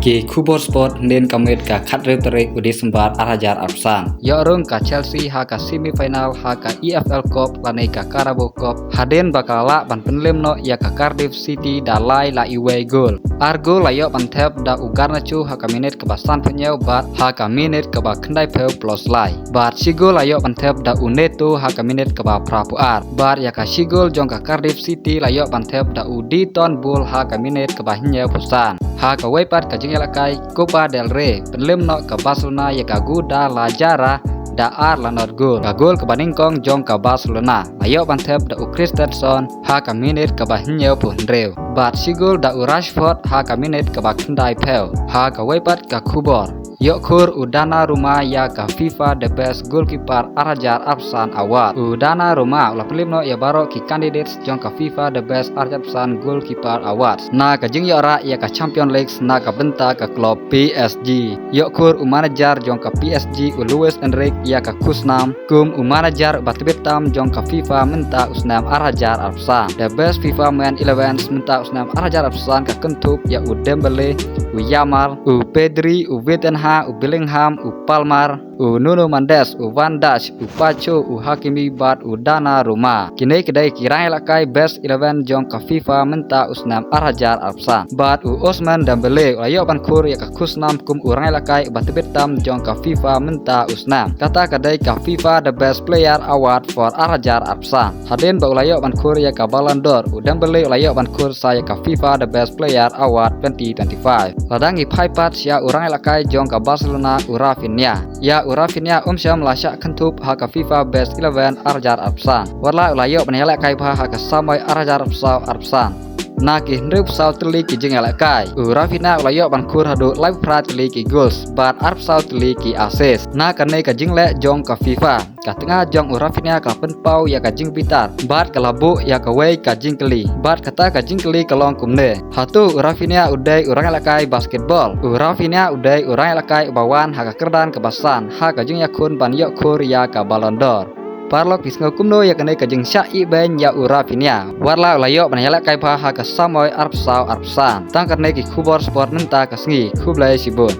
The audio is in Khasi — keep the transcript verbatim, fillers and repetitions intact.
Ki khubor sport, hadien ka miet ka khathynriew tarik u December ar hajar arphew san, ïoh rung ka Chelsea ha ka semi final ha ka E F L Cup lane ka Carabao Cup, hadien ba ka la lah ban pynlem noh ïa ka Cardiff City da lai la iwei gol. Ar gol la ïoh ban thep da u Garnacho ha ka minit kaba sanphew hynñiew bad ha ka minit kaba khyndaiphew plus lai. Bad shi gol la ïoh ban thep da u Neto ha ka minit kaba phraphew ar. Bad ïa ka shi gol jong ka Cardiff City la ïoh ban thep da u Dayton Bull ha ka minit kaba hynñiewphew san. Ha kawei pat ka jingïalehkai Copa del Rey, pynlem noh ka Barcelona ïa ka Guadalajara da ar la nod gol. Ka gol kaba nyngkong jong ka Barcelona la ïoh ban thep da u Christensen ha ka minit kaba hynñiewphew hynriew. Bad shi gol da u Rashford ha ka minit kaba khyndaiphew. Ha kawei pat ka khubor, ïoh khur u Donnarumma ïa ka FIFA The Best Goalkeeper ar hajar arphew san Award. U Donnarumma u la pynlem noh ïa baroh ki candidates jong ka FIFA The Best ar hajar arphew san Goalkeeper Awards na ka jingïoh rah ïa ka Champions League na ka bynta ka club P S G. Ïoh khur u manager jong ka P S G u Luis Enrique ïa ka khusnam kum u manager uba tbit tam jong ka FIFA mynta u snem ar hajar arphew san. The Best FIFA Men Eleven mynta u snem ar hajar arphew san ka kynthup ïa u Dembele, u Yamal, u Pedri, u Vitinha, u Bellingham, u Palmer, u Nuno Mendes, u Van Dijk, u Pacho, u Hakimi bad u Donnarumma. Kine ki dei ki rangïalehkai Best Eleven jong ka FIFA mynta u snem ar hajar arphew san. Bad u Ousmane Dembele u la ïoh ban khur ïa ka khusnam kum u rangïalehkai uba tbit tam jong ka FIFA mynta u snem. Kata ka dei ka FIFA The Best Player Award for ar hajar arphew san. Hadien ba u la ïoh ban khur ïa ka Ballon d'Or, u Dembele u la ïoh ban khur sa ïa ka FIFA The Best Player Award twenty twenty-five. Lada ngi phai pat sha u rangïalehkai jong ka Barcelona u Raphinha. Ïa u Raphinha um shym la shah kynthup ha ka FIFA Best Eleven ar hajar arphew san. Wat la u la ïoh ban ïalehkai bha ha ka samoi ar hajar arphew saw arphew san. Na ki hynriewphew saw tylli ki jingïalehkai, u Raphinha u la ïoh ban khur haduh laiphew phra tylli ki goals bad arphew saw tylli ki assist. Na kane ka jingleh jong ka FIFA, ka tnga jong u Raphinha ka la pynpaw ïa ka jingbitar bad ka la buh ïa kawei ka jingkylli. Bad kata ka jingkylli ka long kumne: hato u Raphinha u dei u rangïalehkai basketball? U Raphinha u dei u rangïalehkai uba wan ha ka kyrdan kaba san ha ka jingïakhun ban ïoh khur ïa ka Ballon d'Or. Paralok, phi sngew kumno ïa kane ka jingshah ibeiñ ïa u Raphinha? Wat la u la ïoh ban ïalehkai bha ha ka samoi arphew saw arphew san. Tang katne ki khubor sport mynta ka sngi. Khublei shibun.